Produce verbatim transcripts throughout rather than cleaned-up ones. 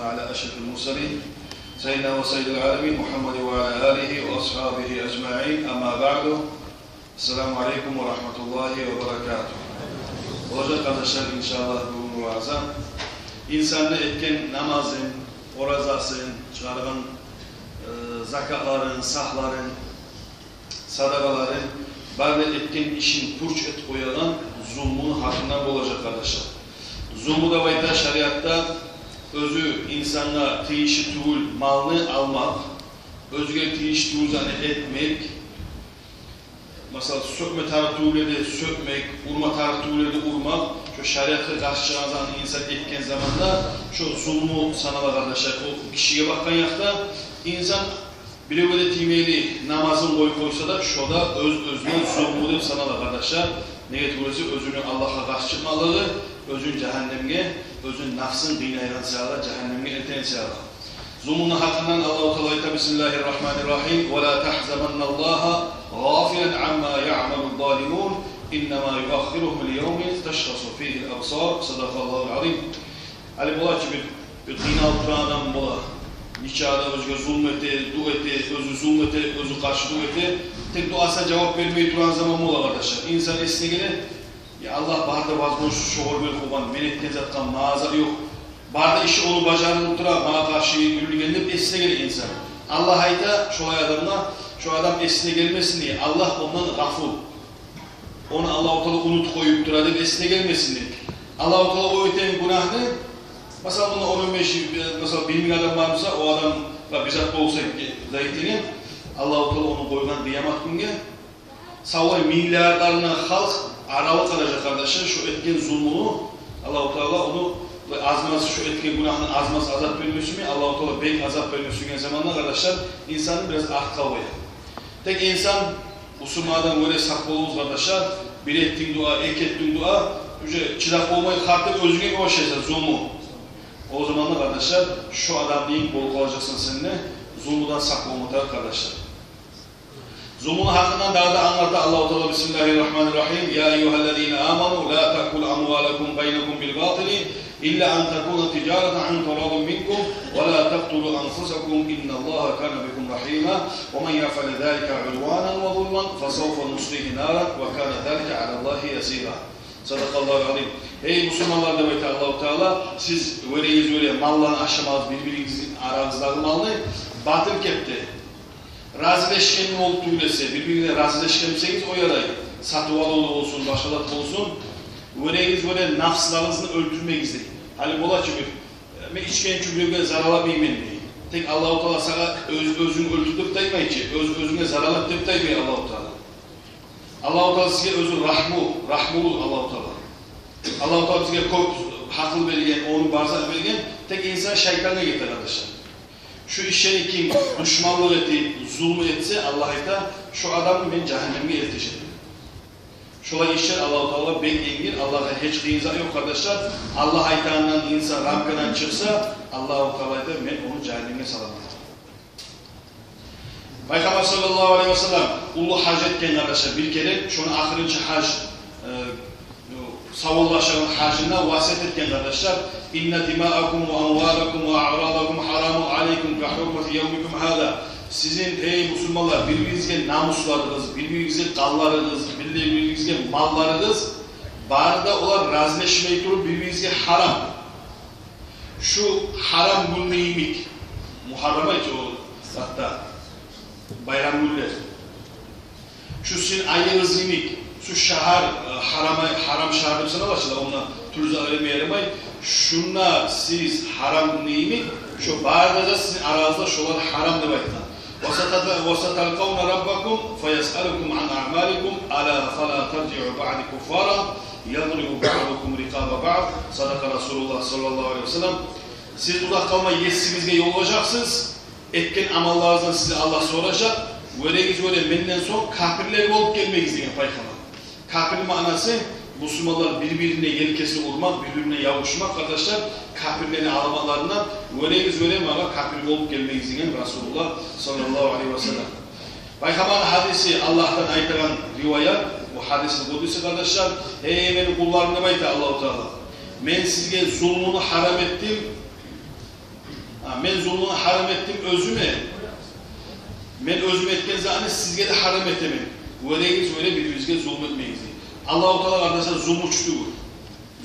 على أشرف المرسلين سيدنا وسيد العالمين محمد وعلى آله وأصحابه أجمعين. أما بعد. السلام عليكم ورحمة الله وبركاته. Болажакъ, къардашлар, иншааллагь, бугюнгю вааза инсанны этген намазын, оразасын, чыгъаргъан, э, закатларын, сагьларын, садагъаларын, бары да этген ишин пуч этип къоягъан зулмуну гьакъында болажакъ, къардашлар. Зулму деп айта шариатда оьзю инсангъа тийишли тюгюл малны алмакъ, оьзюне тийишли тюгюл затны этмек, масала, сёкме тарыкъ тюгюл ерде сёкмек, урма тарыкъ тюгюл ерде урмакъ. Шо шариатгъа къаршы чыкъгъан затны инсан этген заманда, шо зулму санала, къардашлар. О гишиге бакъгъан якъда, инсан биревге де тиймейли намазын къоюп къойса да, шо да оьз-оьзюне зулму деп санала, къардашлар. Неге тюгюл эсе, оьзюню Аллагьгъа къаршы чыкъмакълыгъы, оьзюн жагьаннемге, оьзюн, напсын къыйнайгъан саялы жагьаннемге элтеген саялы. Зулмуну гьакъындан Аллагьу Таала айта: بسم الله الرحمن الرحيم ولا تحسبن الله غافلا عما يعمل الظالمون إنما يؤخرهم ليوم تشخص فيه الأبصار. صدق الله العظيم. Гьали бола чы бир, бир къыйналып турагъан адам бола. Нече адам оьзюне зулму эте, ду эте, оьзю зулму эте, оьзю къаршы ду эте. Тек дуасына жавап бермей турагъан заман бола, къардашлар. Инсан эсине геле: «Я Аллагь, бары да возможность шогъар берип къойгъан, мен этген затгъа магъа зат ёкъ. Бары да иши ону бажарылып тура, магъа къаршы юрюлген», — деп эсине геле инсан. Аллагь айта шолай адамгъа, шо адам эсине гелмесин дей, Аллагь ондан гъафул. Ону Аллагьу Таала унутуп къоюп тура деп эсине гелмесин дей. Аллагьу Таала о этген гюнагьны, масала, мунда он, он беш, масала, бир минг адам бар буса, о адамгъа бир зат болса, зат этеген, Аллагьу Таала ону къойгъан къыямат гюнге савлай миллиардлар булан халкъ аралыкъ къаражакъ, къардашлар, шо этген зулмуну. Аллагьу Таала ону аз-маз, шо этген гюнагьны аз-маз азап бермесинми? Аллагьу Таала бек азап берме сюйген заманда, къардашлар, инсанны бираз артгъа къоя. Тек инсан, бусурман адам, оьре сакъ болугъуз, къардашлар. Бир этдинг дуа, эки этдинг дуа, уже чыдап болмай, къарт деп оьзюнге башлайсан зулму. О заманда, къардашлар, шо адамны йимик болуп къалажакъсан сен де, зулмудан сакъ болма тарыкъ, къардашлар. Зулмуну гьакъындан дагъы да англата Аллагьу Таала: بسم الله الرحمن الرحيم يا أيها الذين آمنوا لا تأكلوا أموالكم بينكم بالباطل إلا أن تكون تجارة عن تراض منكم ولا تقتلوا أنفسكم إن الله كان بكم رحيما ومن يفعل ذلك عدوانا وظلما فسوف نصليه نارا وكان ذلك على الله يسيرا. صدق الله العظيم. Гьей бусурманлар, деп айта Аллагьу Таала, сиз оьрегиз оьре малланы ашамагъыз, бир-биригизни арагъыздагъы малны, батыл кепде. Разилешген болуп тюгюл эсе, бир-бирине разилешген бусагъыз, о ярай. Сатып алыв да болсун, башгъа зат болсун. Оьрегиз оьре напсларыгъызны оьлтюрмегиз дей. Гьали бола чы бир, э, мен ичгенче биревге зарал этмеймен дей. Тек Аллагьу Таала сагъа оьз-оьзюнг оьлтюр деп де айтмай чы, оьз-оьзюнге зарал эт деп де айтмай Аллагьу Таала. Аллагьу Таала сизге оьзю рагьму, рагьмулу Аллагьу Таала. Аллагьу Таала бизге кёп гьакъыл берген, ону бар зат берген, тек инсан шайтангъа гете, къардашлар. Шу ишлени ким душманлыкъ этип, зулму этсе, Аллагь айта, шу адамны мен жагьаннемге элтежекмен. Шолай ишлер Аллагьу Таала бек енгил, Аллагьгъа гьеч къыйын зат ёкъ, къардашлар. Аллагь айтагъандан инсан рамкадан чыкъса, Аллагьу Таала айта, мен ону жагьаннемге саламан. Пайхаммар саллаллагьу алайгьи васаллам уллу гьаж этген, къардашлар, бир керен, шону ахырынчы гьаж, э, савлай башлагъан гьажында васият этген, къардашлар: إن دماءكم وأموالكم وأعراضكم حرام عليكم كحرمة يومكم هذا. Сизин, гьей бусурманлар, бир-биригизге намусларыгъыз, бир-биригизге къанларыгъыз, бир-биригизге малларыгъыз, бары да олар разилешмей туруп бир-биригизге гьарам. Шу гьарам гюнню йимик, Мугьаррам ай чы о затда, байрам гюнлер. Шу сизин айыгъыз йимик, шу шагьар, э, гьарам ай, гьарам шагьар деп санала чы да, онда тюрлю зат этме ярамай. Шунда сиз гьарам гюнню йимик, шу бары да сизин арагъызда шолар гьарам деп айтгъан. وستت-، وستلقون ربكم فيسألكم عن أعمالكم ألا فلا ترجعوا بعدي كفارا يضرب بعضكم رقاب بعض. صدق رسول الله صلى الله عليه وسلم. Сиз узакъ къалмай Есигизге ёлугъажакъсыз, этген амалларыгъыздан сизге Аллагь соражакъ, оьрегиз оьре менден сонг капирлер болуп гелмегиз деген Пайхаммар. Капир маънасы, бусурманлар бир-бирине елкесин урмакъ, бир-бирине ябушмакъ, къардашлар, капирлени аламатларындан, оьрегиз оьре магъа капир болуп гелмегиз деген Расулуллагь саллаллагьу алайгьи васаллам. Пайхаммарны гьадиси, Аллагьдан айтагъан риваят, бу гьадиси къудси, къардашлар: «Гьей мени къулларым, — деп айта Аллагьу Таала, — мен сизге зулмуну гьарам этдим, Мен зулмуну гьарам этдим оьзюме. Мен оьзюм этген затны сизге де гьарам этемен. Вёрегиз, вёре бир-биригизге зулму этмегиз, дей. Аллагьу Таала, къардашлар, зулмучу тюгюл.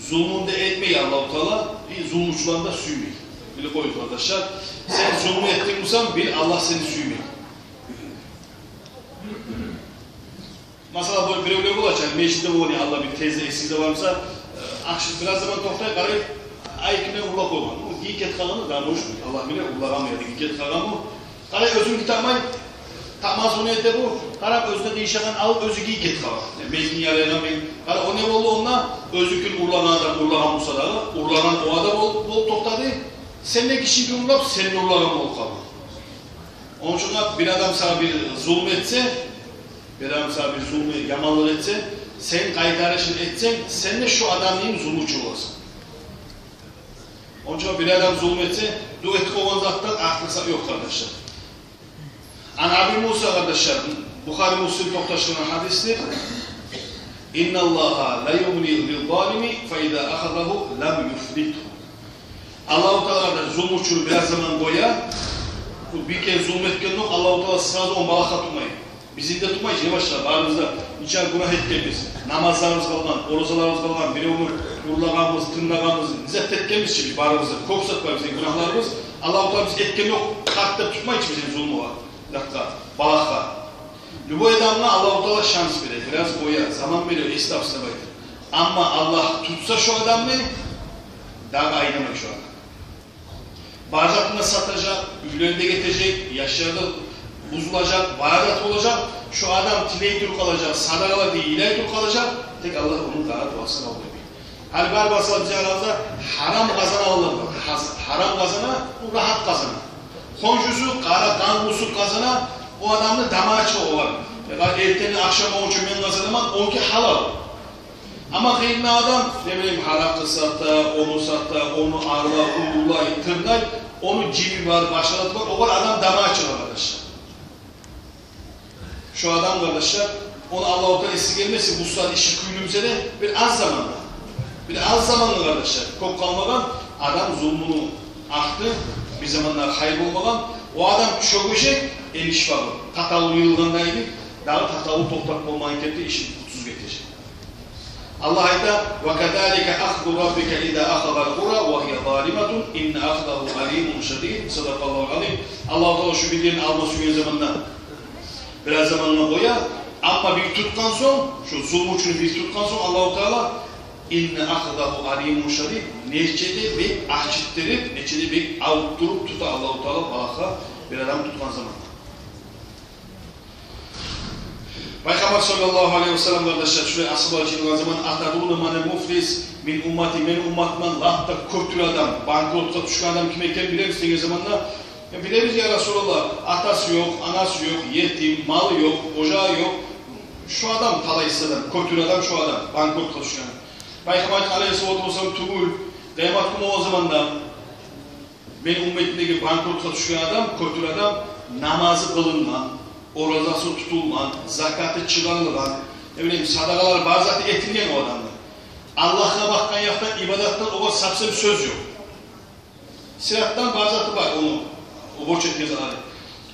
Зулмуну да этмей Аллагьу Таала, и зулмучуланы да сюймей. Билип къоюгъуз, къардашлар. Сен зулму этдинг бусанг, бил, Аллагь сени сюймей. Масала, бу биревлер болажакъ, межитде болгъан, я Аллагь, бир тезде эсигизде бар буса, э, ахшам бираз заман токътай, къарай, ай, кимге урлап къойгъан. Бу гийип гетип къалгъан да, может быть, Аллагь биле, урлагъанмы яда гийип гетип къалгъанмы. Къарай, оьзюню тапмай, тапмас, о не эте бу? Къарап, оьзюне къыйышагъан алып, оьзю гийип гетип къала. Я, мен ким ярайгъан мен. Къара, о не болду онда? Оьзюкюн урлагъан адам урлагъан буса дагъы, урлагъан о адам бол-, болуп токътады. Сенден гиччи урлап, сен де урлагъан болуп къалды. Ону учун бир адам сагъа бир зулму этсе, бир адам сагъа бир зулму, яманлыкъ этсе, сен къайтарышын этсенг, сен де шо адамны йимик зулмучу боласан. Ону учун бир адам зулму этсе, ду этип къойгъан затдан артыкъ зат ёкъ, къардашлар. Ан Аби Муса, къардашлар, Бухари, Муслим токъташгъан гьадисдир. Инналлагьа ла юмли лиззалими фа иза ахазагьу лам юфлитгьу. Аллагьу Таала да зулмучуну бираз заман къоя. Бу бир керен зулму этгендокъ, Аллагьу Таала сразу ону балагьгъа тутмай. Бизин де тутмай чы, башгъа, барыбыз да нече гюнагь этгенбиз. Намазларыбыз къалгъан, оразаларыбыз къалгъан, биревню урлагъанбыз, тырнагъанбыз, не зат этгенбиз чи биз барыбыз да. Кёп зат бар бизин гюнагьларыбыз. Аллагьу Таала биз этгендокъ, къарт деп тутмай чы бизин зулмугъа, затгъа, балагьгъа. Любой адамгъа Аллагьу Таала шанс бере, бираз къоя, заман бере, эс тапсын деп айтып. Амма Аллагь тутса шо адамны, дагъы айнымай шо адам. Бар затын да сатажакъ, уьйлени де гетежек, яшлары да бузулажакъ, бар зат болажакъ. Шо адам тилей туруп къалажакъ, садагъалар дей, йылай туруп къалажакъ. Тек Аллагь ону дагъы дуасын къабул этмей. Гьали бар, масала, бизин арабызда гьарам къазанагъанлар бар. Гьаз-, гьарам къазана, бу рагьат къазана. Хоншусу къара къан къусуп къазана, о адамны дамагъы чыгъа огъар. Э, эртенден ахшам болгъунча мен къазанаман, онки гьалал. Амма къырыйында адам, не билейим, гьаракъы сата, ону сата, ону ала, урлай, тырнай, ону жими бар, башгъа заты бар, огъар адам дамагъы чыгъа, къардашлар. Шо адам, къардашлар, ону Аллагьу Таала эсине гелмесин, бу саат иши кюйдюрмесе де, бир аз заманда, бир аз заманда, къардашлар, кёп къалмагъан, адам зулмуну арты бир заманда хайыр болмагъан, о адам чёгежек, эниш багъып, татавул йыйылгъанда йимик, дагъы татавул токътап болмайгъан кепде иши къутсуз гетежек. Аллагь айта: «Ва казалика ахзу раббика иза ахазал къура ва гьия залиматун, инна ахзагьу алимун шадид». Садакъаллагьул азим. Аллагьу Таала шу билгенин алма сюйген заманда, бираз замангъа къоя. Амма бир тутгъан сонг, шу зулмучуну бир тутгъан сонг, Аллагьу Таала: «Инна ахзагьу алимун шадид». Нече де бек ачытдырып, нече де бек авуртдуруп тута Аллагьу Таала балагьгъа бир адам тутгъан заманда. Пайхаммар саллаллагьу алайгьи ва саллам, къардашлар, шулай асгьабалар жыйылгъан заман: «Атадруна манил муфлис мин уммати, мени умматымдан лап да кётюр адам, банкротгъа тюшген адам ким экен билемисиз?» деген заманда: «Э, билебиз, я Расулаллагь, атасы ёкъ, анасы ёкъ, етим, малы ёкъ, ожагъы ёкъ. Шо адам талайсыз адам, кётюр адам шо адам, банкротгъа тюшген». Пайхаммар алайгьиссалату вассалам: «Тюгюл, къыямат гюн болгъан заманда мен умматымдагъы банкротгъа тюшген адам, кётюр адам, намазы къылынгъан, оразасы тутулгъан, закаты чыгъарылгъан, не билейим, садагъалар, бар заты этилген о адамны. Аллагьгъа бакъгъан якъдан, ибадатдан огъар сапсам сёз ёкъ. Сиратдан бар заты бар ону, о борч этген затлары.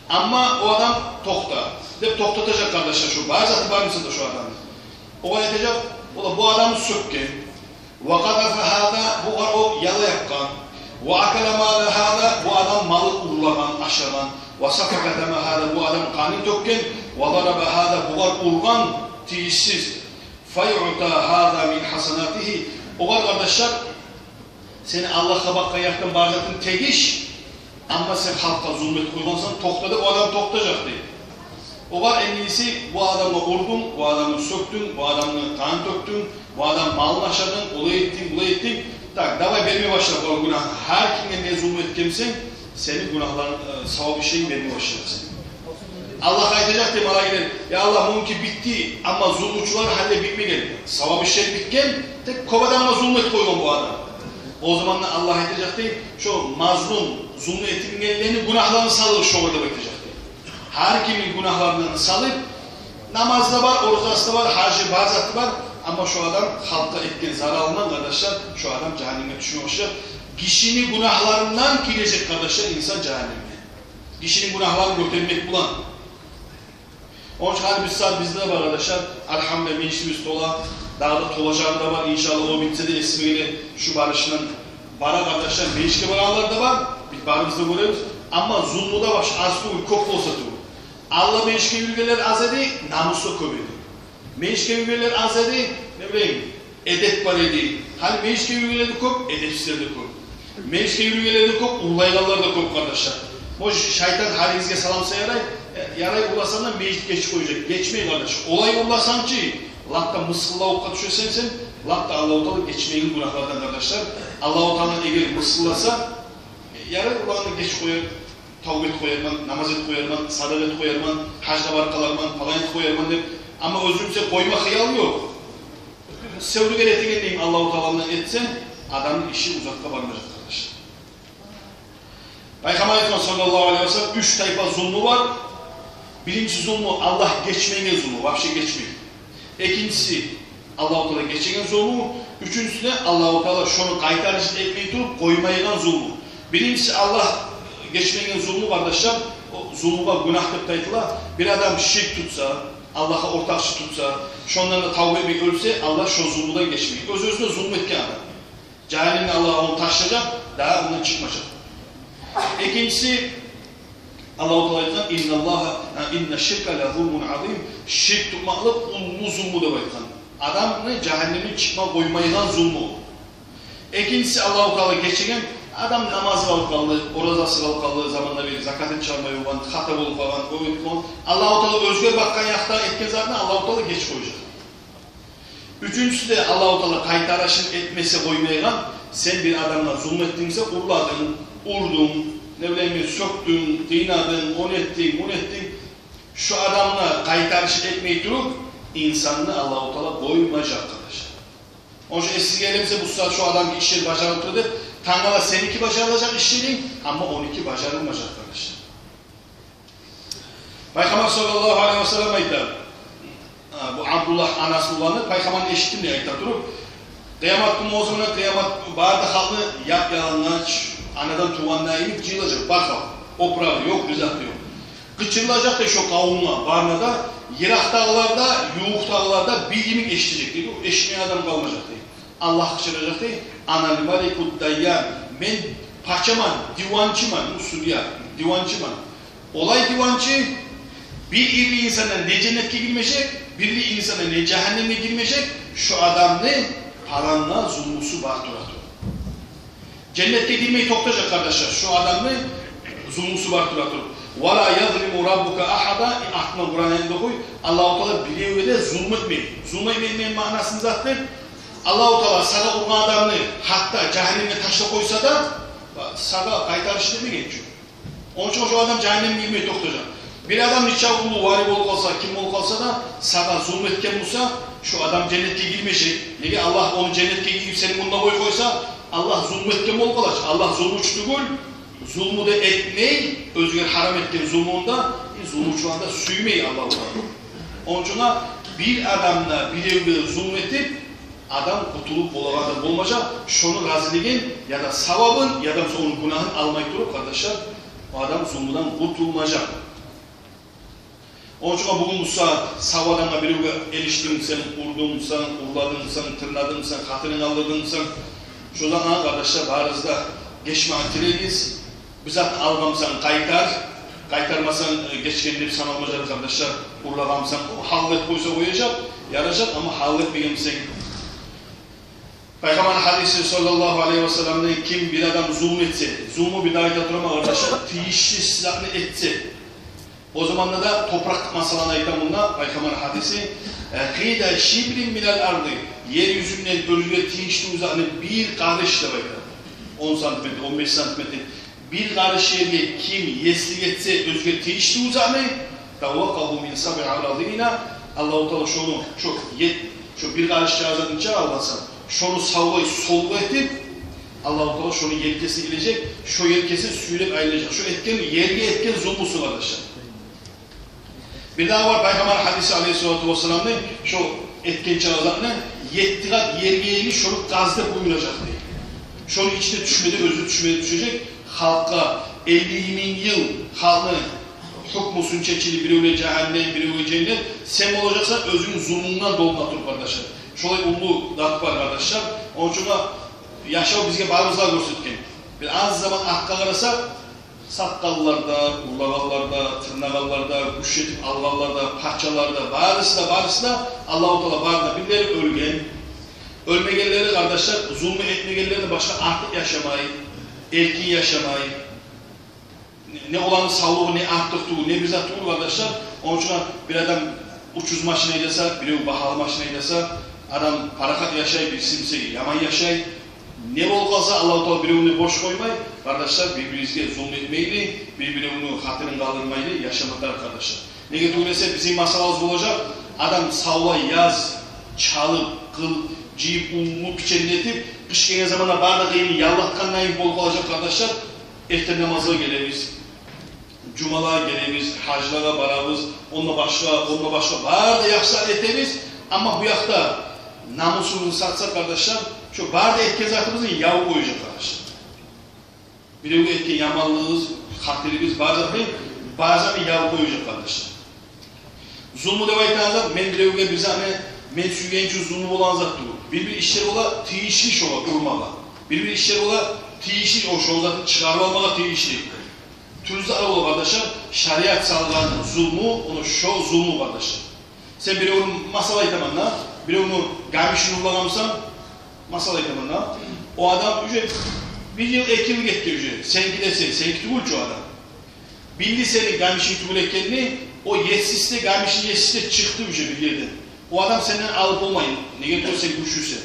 Амма о адам токъта», – деп токътатажакъ, къардашлар, шо бар заты бар буса да шо адамны. Огъар айтажакъ: «Ола, бу адамны сёкген. Ва къазафа гьаза, бугъар о яла япгъан. Ва акала мала гьаза, бу адам малын урлагъан, ашагъан. Ва сафака дама гьаза, бу адам къанын тёкген. Ва зараба гьаза, бугъар ургъан тийишсиз. Фа юъта гьаза мин гьасанатигьи». Огъар, къардашлар, сени Аллагьгъа бакъгъан якъдан бар затынг тегиш, амма сен халкъгъа зулму этип къойгъансан, токъта деп, о адам токътажакъ, дей. Огъар энгиси: «Бу адамгъа урдунг, бу адамны сёкдюнг, бу адамны къанын тёкдюнг, бу адамны малын ашадынг, олай этдинг, булай этдинг. Так, давай берме башла бу гюнагьны. Гьар кимге не зулму этгенсен, сени гюнагьларынг, э, савап ишлеринг берме башла сен». Аллагьгъа айтажакъ, дей, малайиклер: «Я Аллагь, мунки битди, амма зулмучулар гьали де битмеген. Савап ишлер битген, тек кёп адамгъа зулму этип къойгъан бу адам». О заманда Аллагь айтажакъ, дей: «Шо мазлум, зулму этилгенлени гюнагьларын салыгъыз шогъар», – деп айтажакъ, дей. Гьар кимни гюнагьларын салып, намазы да бар, оразасы да бар, гьажы бар, заты бар, амма шо адам халкъгъа этген заралындан, къардашлар, шо адам жагьаннемге тюшмеге башлар. Гишини гюнагьларындан гирежек, къардашлар, инсан жагьаннемге. Гишини гюнагьларын гётермек булан. Ончун гьали бу сагьат бизде бар, къардашлар, альгьамдулиллагь, межитибиз тола, дагъы да толажагъы да бар, иншааллагь, о битсе де эсиме геле, шу барышындан бара, къардашлар, межитге барагъанлар да бар, биз барыбыз да гёребиз. Амма зулму да баш аз тюгюл, кёп болса тюгюл. Алда межитге юрюйгенлер аз эди, намус да кёп эди. Межитге юрюйгенлер аз эди, не билейим, эдеп бар эди. Гьали межитге юрюйгенлер де кёп, эдепсизлер де кёп. Межитге юрюйгенлер де кёп, урлайгъанлар да кёп, къардашлар. Может, шайтан гьаригизге саламса ярай, э, ярай, урласанг да, межит гечип къояжакъ. Гечмей, къардаш. Олай урласанг чы, лап да мысгъыллавлукъгъа тюшесен сен, лап да Аллагьу Таала гечмейген гюнагьлардан, къардашлар. Аллагьу Таала эгер мысгъылласа, э, ярай, уланны гечип къояр, тавба этип къоярман, намаз этип къоярман, садагъа этип къоярман, гьажгъа барып къаларман, палан этип къоярман деп. Амма оьзюнг сен къойма хыял ёкъ. Сёвдюгер этегенлигинг Аллагьу Таала булан этсенг, адамны иши узакъгъа бармажакъ, къардаш. Пайхаммар айтгъан, саллаллагьу алайгьи ва саллам, уьч тайпа зулму бар. Биринчи зулму — Аллагь гечмейген зулму, вообще гечмей. Экинчиси — Аллагьу Таала гечеген зулму. Уьчюнчюсю де — Аллагьу Таала шону къайтарышын этмей туруп къоймайгъан зулму. Биринчиси — Аллагь гечмейген зулму, къардашлар, о зулмугъа гюнагь деп де айтыла. Бир адам ширк тутса, Аллагьгъа ортакъчы тутса, шондан да тавба этмей оьлсе, Аллагь шо зулмудан гечмей. Оьз-оьзюне зулму этген адам. Жагьаннемге Аллагь ону ташлажакъ, дагъы ондан чыкъмажакъ. Экинчиси, Аллагьу Таала айтгъан: «Инна Аллагьа, а, инна ширка ла зулмун азим». Ширк тутмакълыкъ уллу зулму деп айтгъан. Адамны жагьаннемден чыкъма къоймайгъан зулму. Экинчиси, Аллагьу Таала гечеген: адам намазы къалып къалды, оразасы къалып къалды, заманда бир закатын чыгъармай болгъан, хата болуп къалгъан, о этип къалгъан. Аллагьу Таала оьзге бакъгъан якъда этген затны Аллагьу Таала гечип къояжакъ. Уьчюнчюсю де, Аллагьу Таала къайтарышын этмесе къоймайгъан: сен бир адамгъа зулму этдинг буса, урладынг, урдунг, не билейим, сёкдюнг, къыйнадынг, ону этдинг, муну этдинг. Шо адамгъа къайтарышын этмей туруп, инсанны Аллагьу Таала къоймажакъ, къардаш. Ону учун эсигизге геле буса, бу сагьат шо адамны ишлери бажарылып тура деп, тангала сеники бажарылажакъ ишлери, амма онуки бажарылмажакъ, къардаш. Пайхаммар саллаллагьу алайгьи ва саллам айта, а, бу Абдуллагь Анасны уланы, Пайхаммарны эшитдим деп айта туруп, къыямат гюн болса, къыямат, бары да халкъны яп-ялангач, анадан тувгъанда йимик жыйылажакъ бар халкъ. Опурагъы ёкъ, бир заты ёкъ. Къычырылажакъ дей шо къавумгъа, барына да, йыракъдагъылар да, ювукъдагъылар да бир йимик эшитежек дей, бу эшитмейген адам къалмажакъ дей. Аллагь къычыражакъ дей: «Анал малику ддайян». Мен пачаман, диванчыман, ну, судья, диванчыман. Олай диванчы, бир ири инсан да не женнетге гирмежек, бир ири инсан да не жагьаннемге гирмежек, шо адамны палангъа зулмусу бар тура туруп. Женнетге гирмей токътажакъ, къардашлар, шо адамны зулмусу бар тура туруп. «Ва ла язлиму раббука агьада», артына Къуран аятны да охуй, Аллагьу Таала биревге де зулму этмей. Зулму этмейген маънасы не затдыр? Аллагьу Таала сагъа ургъан адамны гьатта жагьаннемге ташлап къойса да, сагъа къайтарышын этмеген чю. Ону учун шо адам жагьаннемге гирмей токътажакъ. Бир адам нече уллу вали болуп къалса, ким болуп къалса да, сагъа зулму этген буса, шо адам женнетге гирмежек. Неге? Аллагь ону женнетге гийип, сени мунда къоюп къойса, Аллагь зулму этген болуп къалар чы. Аллагь зулмучу тюгюл, зулму да этмей, оьзюне гьарам этген зулмуну да, э, зулмучуланы да сюймей Аллагьу Таала. Ону учун бир адам да биревге зулму этип, адам къутулуп болагъан адам болмажакъ, шону разилигин, яда савабын, яда ону гюнагьын алмай туруп, къардашлар, о адам зулмудан къутулмажакъ. Ону учун бугюн буса сав адамгъа биревге эришдинг сен, урдунг сен, урладынг сен, тырнадынг сен, хатынын алдырдынг сен, шо заман, къардашлар, барыгъыз да гечмеге тилейгиз. Бир затны алгъан бусанг, къайтар. Къайтармасанг, э, гечген деп саналмажакъ, къардашлар. Урлагъан бусанг, о гьалал этип къойса къояжакъ, яражакъ, амма гьалал этмеген бусанг. Пайхаммарны гьадиси саллаллагьу алайгьи ва салламны: ким бир адам зулму этсе, зулму, бир дагъы айта тураман, къардашлар, тийишли затны этсе, о заманда да топуракъ масъаланы айтаман мунда, Пайхаммарны гьадиси, э, «къида шибрин минал арди», ер юзюнден оьзюне тийишли затны бир къарыш деп айта. Он сантиметр, он беш сантиметр. Бир къарыш ерге ким еслик этсе оьзюне тийишли затны, «таввакъагьу мин сабъи аразина», Аллагьу Таала шону, шо ет, шо бир къарыш чагъы затны чагъа алгъан бусанг, шону савлай солгъа этип, Аллагьу Таала шону елкесине илежек, шо елкесин сюйреп айлажакъ. Шо этген, ерге этген зулмусу, къардашлар. Бир дагъы бар Пайхаммарны гьадиси алайгьиссалату вассаламны, шо этген чагъы затны етти къат ерге ерли шону къаз деп буюражакъ дей. Шону ичине тюшмеде, оьзю тюшмеде тюшежек. Халкъгъа элли минг йыл халкъны гьукмусун чечип, биревлер жагьаннем, биревлер женнет, сен болажакъсан оьзюнгню зулмунгдан долма туруп, къардашлар. Шолай уллу дарт бар, къардашлар. Ону учун да яшав бизге барыбызгъа гёрсетген. Бир аз заман артгъа къарасакъ, сатгъанлар да, урлагъанлар да, тырнагъанлар да, гюч этип алгъанлар да, пачалар да, барысы да, барысы да, Аллагьу Таала барына, бирлери оьлген. Оьлмегенлери, къардашлар, зулму этмегенлерден башгъа артыкъ яшамай, эркин яшамай. Не, не оланы савлугъу не артыкъ тюгюл, не бир зат тюгюл, къардашлар. Ону учун бир адам учуз машин айдаса, бирев багьалы машин айдаса, адам парахат яшай, бириси буса яман яшай. Не болуп къалса, Аллагьу Таала биревню бош къоймай, къардашлар, бир-биригизге зулму этмейли, бир-биревню хатирин къалдырмайлы яшама тарыкъ, къардашлар. Неге тюгюл эсе, бизин масъалабыз болажакъ, адам савлай яз чалып, къыл жыйып, уллу печенье этип, къыш гелген заманда бары да къыйынны яллатгъандай болуп къалажакъ, къардашлар. Эртен намазгъа гелебиз, жумалагъа гелебиз, гьажлагъа барабыз, онда башгъа, онда башгъа, бары да яхшы зат этебиз. Амма бу якъда намусубузну сатса, къардашлар, шо бары да этген затыбызны ябып къояжакъ, къардашлар. Биревге этген яманлыгъыбыз, хатирибиз, бары затны, бары затны ябып къояжакъ, къардашлар. Зулму деп айтагъан зат, мен биревге бир затны, мен сюйгенче зулму болагъан зат тюгюл. Бир-бир ишлер бола тийишли шогъар урмагъа. Бир-бир ишлер бола тийишли, о шо затны чыгъарып алмагъа тийишли. Тюрлю затлар бола, къардашлар, шариат салгъан зулму, ону шо зулму, къардашлар. Сен биревню, масала айтаман да, биревню гамишин урлагъанмысан, масала айтаман да, о адам уже бир йыл, эки йыл гетди уже, сеники де сен, сеники тюгюл чю о адам. Билди сени гамишинг тюгюл экенни, о есиси де, гамишни есиси де чыкъды уже бир ерден. О адам сенден алып болмай, неге тюгюл сен гючлюсен.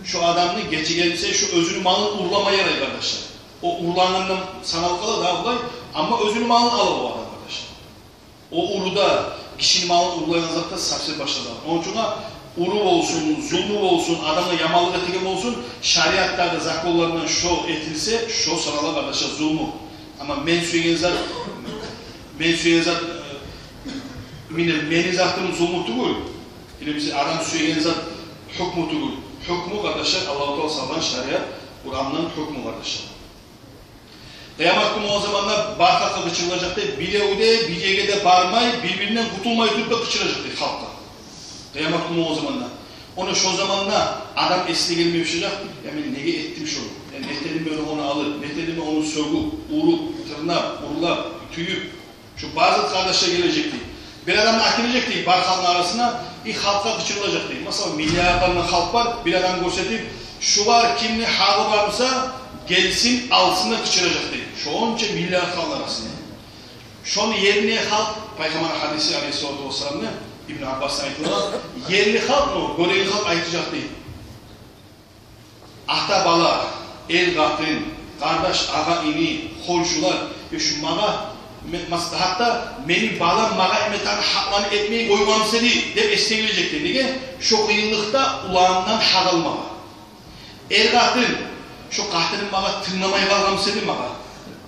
Шо адамны гечегенсе, шо оьзюню малын урламай ярай, къардашлар. О урлангъандан саналып къала да булай, амма оьзюню малын ала о адам, къардашлар. О уру да, гишини малын урлайгъан зат да совсем башгъа зат. Ону учун да уру болсун, зулму болсун, адамгъа яманлыкъ этеген болсун, шариатдагъы законлардан шо этилсе, шо санала, къардашлар, зулму. Амма мен сюйген зат, мен сюйген зат, э, мени, мени затым зулму тюгюл. Или бизин адам сюйген зат гьукму тюгюл. Гьукму, къардашлар, Аллагьу Таала салгъан шариат, Къурандан гьукму, къардашлар. Къыямат гюн болгъан заманда бар халкъгъа къычырылажакъ дей, бирев де бир ерге де бармай, бир-биринден къутулмай туруп да къычыражакъ дей халкъгъа. Къыямат гюн болгъан заманда. Ону шо заманда адам эсине гелмей башлажакъ: «Я мен неге этдим шону? Я нетедим мен ону алып, нетедим мен ону сёгюп, уруп, тырнап, урлап, тюйюп?» Шо бары зат, къардашлар, гележек дей. Бир адамны гелтирежек дей бар халкъны арасына, и халкъгъа къычырылажакъ дей. Масала, миллиардлар халкъ бар, бир адамны гёрсетип, шулар кимни гьакъы бар буса, гелсин, алсын деп къычыражакъ дей. Шонча миллиард халкъны арасына. Шону ерине халкъ, Пайхаммарны гьадиси, алейгьиссалату вассаламны, Ибну Аббасдан айтыла, ерли халкъ, ону гёреген халкъ айтажакъ дей: «Ата-бала, эр-къатын, къардаш, агъа-ини, хоншулар, э, шу магъа, ме-, мас-, гьатта мени балам магъа этме тарыкъ гьакъланы этмей къойгъан эди», — деп эсине гележек дей. Неге? Шо къыйынлыкъда уланындан гьакъ алмагъа. Эр-къатын, шо къатыным магъа тынгламай къалгъан эди магъа,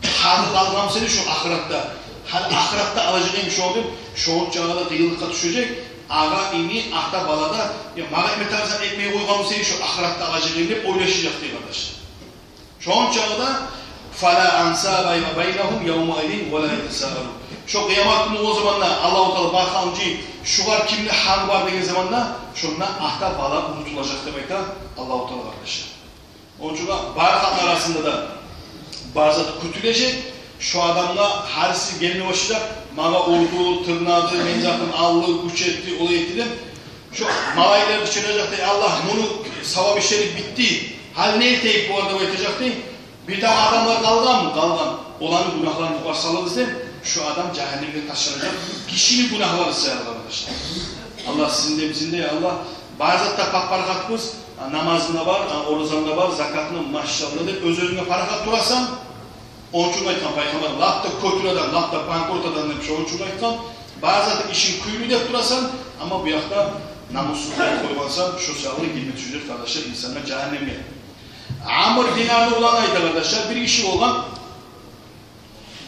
гьакъы къалгъан эди шо ахыратда. Гьали ахыратда алажакъ эдим шону деп, шончакъы да къыйынлыкъгъа тюшежек. Агъа-ини, ата-бала да, я магъа этме тарыкъ зат этмей къойгъан эди, шо ахыратда алажакъ эдим деп ойлашажакъ дей, къардаш. Шончакъы да: «Фала ансаба байнагьум явмаизин вала ятасаалун». Шо къыямат гюню о заманда Аллагьу Таала бар халкъны жыйып, шулар кимни гьакъы бар деген заманда, шонда ата-бала унутулажакъ деп айта Аллагьу Таала, къардашлар. Ону учун да бар халкъны арасында да бар зат кютюлежек. Шо адамгъа гьариси гелме башлажакъ: «Магъа урду, тырнады, мени затым алды, гюч этди, олай этди», — деп. Шо малайиклер къычыражакъ дей: «Аллагь, муну савап ишлери битди. Гьали не этейик булагъа?» — деп айтажакъ дей. «Бир дагъы адамлар къалгъанмы?» — «Къалгъан». «Оланы гюнагьларын бугъар салыгъыз», — деп, шо адам жагьаннемге ташланажакъ. Гишини гюнагьлары саялы, къардашлар. Аллагь сизин де, бизин де, я Аллагь, бар затда пак-парахатбыз, а, намазым да бар, а, оразам да бар, закатым да, машаллагь, деп, оьз-оьзюнге парахат турасан. Ону учун айтгъан Пайхаммар, лап да кётюр адам, лап да банкрот адам деп, шону учун айтгъан. Бар затны ишин кюйлю деп турасан, амма бу якъда намуссуз къойгъансан, шо саялы гирме тюшежек, къардашлар, инсанлар жагьаннемге. Амр Динарны уланы айта, къардашлар, бир гиши болгъан.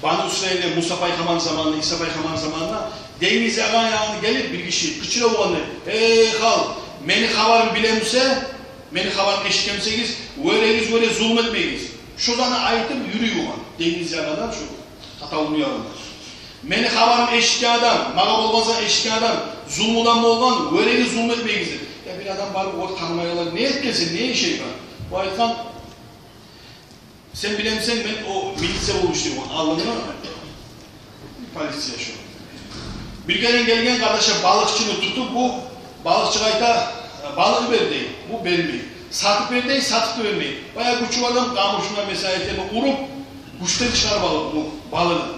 Бану Исраилде Муса пайхаммарны заманында, Иса пайхаммарны заманында денгиз ягъагъа янына гелип бир гиши къычыра болгъан дей: «Эй халкъ, мени хабарым билемисе, Мени хабарым эшитгенмисегиз, вёрегиз, вёре зулму этмегиз. Шо затны айтып юрюй болгъан денгиз янындан, шо Татавулну янындан. Мени хабарым эшитген адам, магъа болгъан зат эшитген адам зулмудан болгъан, вёрегиз, зулму этмегиз деп. Я бир адам барып, о тангмайлар, не этгенсен, не ишинг бар? Бу айтгъан, сен билемисен, мен о милиция болуп ишлеймен, алдынгъы полиция шо. Бир керен гелген, къардашлар, балыкъчыны тутуп, бу балыкъчыгъа айта: «Балыкъ бер», — дей. Бу бермей. «Сатып бер», — дей, сатып да бермей. Баягъы гючю бар адам къамушуна, месела, этеме, уруп, гючден чыгъарып алып бу балыгъын.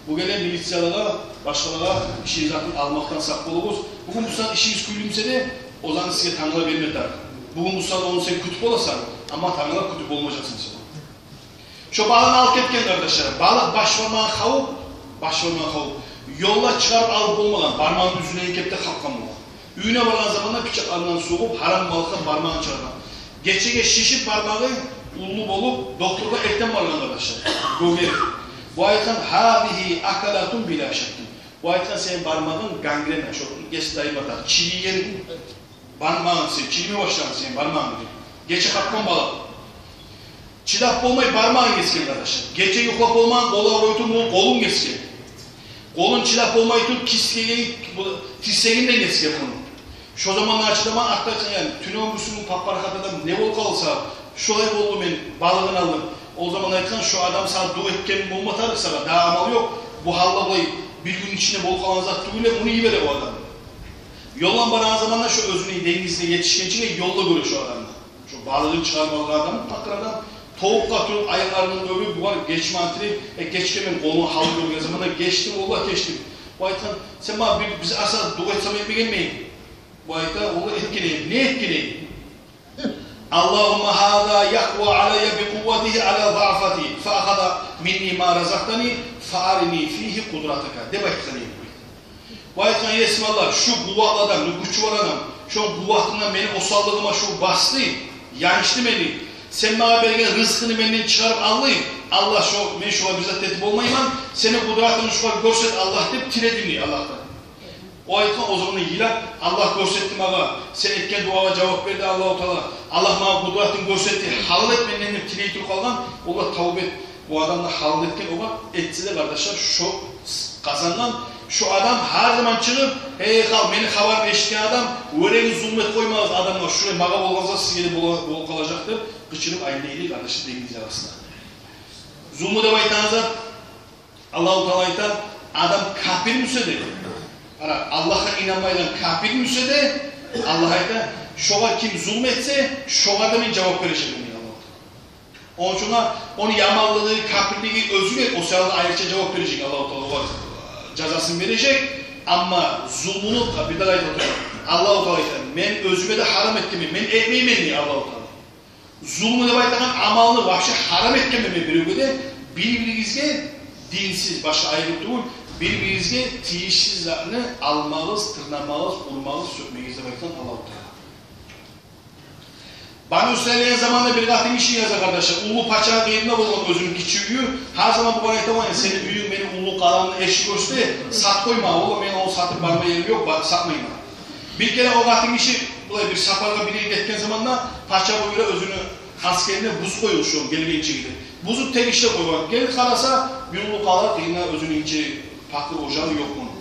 Бу геле милициялыгъа, башгъалагъа, ишигиз затын алмакъдан сакъ болугъуз. Бугюн бусагьат ишигиз кюйлюмсе де, о затны сизге тангала берме тарыкъ. Бугюн бусагьат ону сен кютюп боласан, амма тангала кютюп болмажакъсан сен. Шо балыгъын алып гетген, къардашлар. Балыкъ баш бармагъын хавуп, баш бармагъын хавуп, ёлда чыгъарып алып болмагъан, бармагъын уьзюнеген кепде къапгъан болгъан. Уьюне баргъан заманда пычакъларындан сугъуп, гьарам балыкъгъа бармагъын чыгъаргъан. Гечеге шишип бармагъы, уллу болуп, докторгъа эртен баргъан, къардашлар. Гёгер. Бу айтгъан: «Гьазигьи акалатун била шаккин». Бу айтгъан: «Сени бармагъынг гангрена, шо гес дайым ата, чирийген бармагъынг сен, чириме башлагъан сени бармагъынг», — деп. Гече къапгъан балыкъ. Чыдап болмай бармагъын гесген, къардашлар. Гече юхлап болмагъан, къоллар оьтюп, муну къолун гесген. Къолун чыдап болмай туруп, кисгеге, бу, тирсегинден гесген муну. Шо заманда ачытаман, артда айтгъан: «Тюнегюн бусагьат паппарахат адам не болуп къалса, шолай болду, мен балыгъын алдым». О заман айтгъан: «Шо адам сагъа дуа этген болма тарыкъ сагъа, дагъы амал ёкъ. Бу гьалда булай бир гюн ичинде болуп къалгъан зат тюгюл, муну йибере бу адам». Ёлдан барагъан заманда шо оьзюню денгизине етишгинче ёлда гёре шо адамны. Шо балыгъын чыгъарып алгъан адам, пакъыр адам, тавукъгъа тюгюл аякъларын оьбюп, бугъар гечмагъа тилей, э, гечгенмен, къолуну гьалын гёрген заманда: «Гечдим, валлагь, гечдим». Бу айтгъан: «Сен магъа бир, бир аз дуа этсем этмегенмисен?» Бу айта: «Валлагь, этген эдим». «Не этген эдинг?» «Аллагьумма гьаза якъва алайя бикъувватигьи ала заъфати, фа ахаза минни ма разакътани, фа арини фигьи къудратака», — деп айтгъан эди. Бу айтгъан: «Есим Аллагь, шу къувватлы адам, гючю бар адам, шо къувватындан мени осаллыгъыма шу басды, янчды мени. Сен магъа берген рызкъыны менден чыгъарып алды. Аллагь, шо, мен шогъар бир зат этип болмайман. Сени къудратынгны шогъар гёрсет, Аллагь», — деп тиледи Аллагьдан. О айтгъан, о заманда йылап: «Аллагь гёрсетди магъа, сен этген дуагъа жавап берди Аллагьу Таала. Аллагь магъа къудратынг гёрсетди, гьалал эт менден», — деп тилей туруп къалгъан. Олар тавба эт, бу адам да гьалал этген, огъар этсе де, къардашлар, шо къазангъан. Шо адам гьар заман чыгъып: «Гьей халкъ, мени хабарым эшитген адам, вёрегиз, зулму этип къоймагъыз адамгъа, шулай магъа болгъан зат сизге де бола-, болуп къалажакъ», — деп къычырып айлана эди, къардашлар, денгиз янында. Зулму деп айтагъан зат, Аллагьу Таала айта: «Адам капирмисе де, къара, Аллагьгъа инанмайгъан капирмисе де, — Аллагь айта, — шогъар ким зулму этсе, шогъар да мен жавап бережекмен», — дей Аллагьу Таала. Ону учун ону яманлыгъы, капирлиги оьзюне, о саялы айрыча жавап бережек Аллагьу Таала, огъар жазасын бережек. Амма зулмуну, бир де айтып отура, Аллагьу Таала айта: «Мен оьзюме де гьарам этгенмен, мен этмеймен», — дей Аллагьу Таала. Зулму деп айтагъан амалны вообще гьарам этгенмен мен биревге де, бир-биригизге, динсиз, башгъа айрым тюгюл, бир-биригизге тийишсиз затны алмагъыз, тырнамагъыз, урмагъыз, сёкмегиз деп айтгъан Аллагьу Таала. Бану Исраил деген заманда бир къатын гиши яза, къардашлар, уллу пачаны къырыйында болгъан оьзюню гиччи уьюн. Гьар заман бугъар айта болгъан: «Сени уьюнг мени уллу къаламны эшик оьсте, сатып къойма, олар, мен ону сатып барма ерим ёкъ, ба-, сатмайман». Бир керен о къатын гиши булай бир сапаргъа бирге гетген заманда пача буюра оьзюню асгерине бузуп къоюгъуз шону гелгинчеге деп. Бузуп тегишлеп къойгъан. Гелип къараса, бир уллу къала къырыйында оьзюню гиччи пакъыр ожагъы ёкъ муну.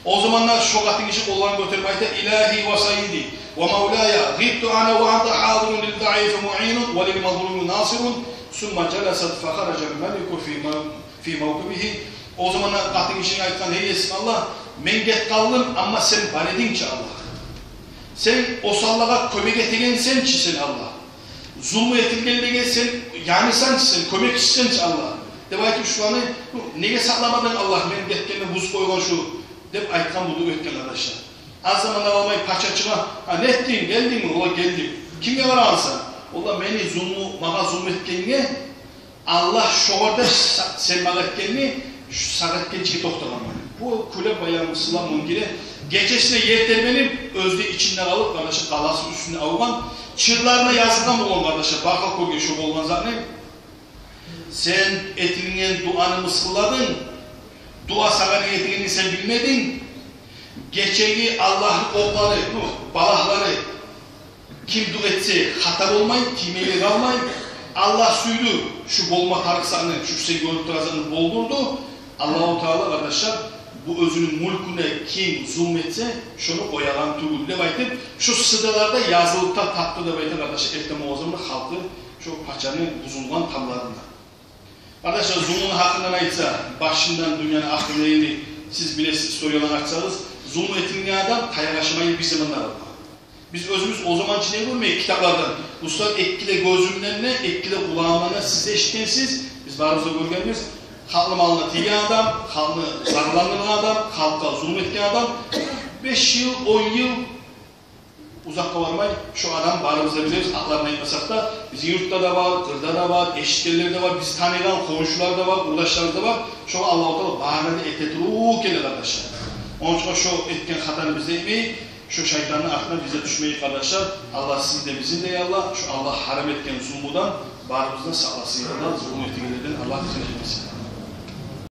О заманда шо къатын гиши къолларын гётерип айта: «Илагьи ва саййиди ва мавлая, гъибту ана ва анта гьадирун, лиззаифи муъинун ва лилмазлуми насирун». Сумма жаласат фа хараджал малику фи ма-, фи мавкибигьи. О заманда къатын гиши айтгъан: «Гьей Есим Аллагь, мен гетип къалдым, амма сен бар эдинг чи, Аллагь. Сен осаллагъа кёмек этегенсен чи сен, Аллагь. Зулму этилгенлеге сен янысанг чи сен, кёмекчисен чи, Аллагь», — деп айтып, шуланы неге сакъламадынг, Аллагь, мен гетгенде бузуп къойгъан шу, деп айтгъан, булай этген, къардашлар. Аз заман да къалмай пача чыгъа: «А, не этдинг, гелдингми?» «Олай, гелдим». «Кимге къарагъансан?» «Олай, мени зулму, магъа зулму этгенге, Аллагь шогъар да са-, сен магъа этгенни, шу сагъат гелгинчеге токътагъанман». Бу кюлеп баягъы сылап муну гире. Гечесине ер тербенип, оьзю де ичинде къалып, къардашлар, къаласы уьстюне авгъан. Чырларына язылгъан болгъан, къардашлар, бакъ, гёрген шо болгъан затны. Сен этилген дуаны мысгъылладынг. Дуа сагъа не гетиргенин сен билмединг. Гечеги Аллагьны къоркъманы, ну, балагьлары Ким дуа этсе, хата болмай, тиймей де къалмай. Аллагь сюйдю, шу болма тарыкъ затны, шу сен гёрюп турагъан затны болдурду. Аллагьу Таала, къардашлар, бу оьзюню мюлкюне ким зулму этсе, шону къоягъан тюгюл деп айтып, шу сыдаларда язылып да тапды деп айта, къардашлар, эртен болгъан заманда халкъы шу пачаны бузулгъан тамларында. Къардашлар, зулмуну гьакъындан айтса, башындан дюньяны ахырына ерли сиз билесиз, историяланы ачсагъыз, зулму этилген адам таякъ ашамай бир заманда къалгъан. Биз оьзюбюз о заман чы не гёрмей китаплардан, устаз, эки де гёзюмден де, эки де къулагъымдан да, сиз эшитгенсиз, биз барыбыз да гёргенбиз. Халкъны малына тийген адам, халкъны зараландыргъан адам, халкъгъа зулму этген адам, беш йыл, он йыл, узакъгъа бармай, шу адам, барыбыз да билебиз, атларын айтмасакъ да, бизин юртда да бар, къырда да бар, эшитгенлер де бар, биз таныгъан хоншулар да бар, къурдашларыбыз да бар. Шогъар Аллагьу Таала барына да эте туруп геле, къардашлар. Онча шу этген хатаны биз де этмейик, шу шайтанны артына биз де тюшмейик, къардашлар. Аллагь сизин де, бизин де, я Аллагь, шу Аллагь гьарам этген зулмудан барыбызны да сакъласын, я Аллагь, зулму этегенлерден Аллагь бизин этмесин.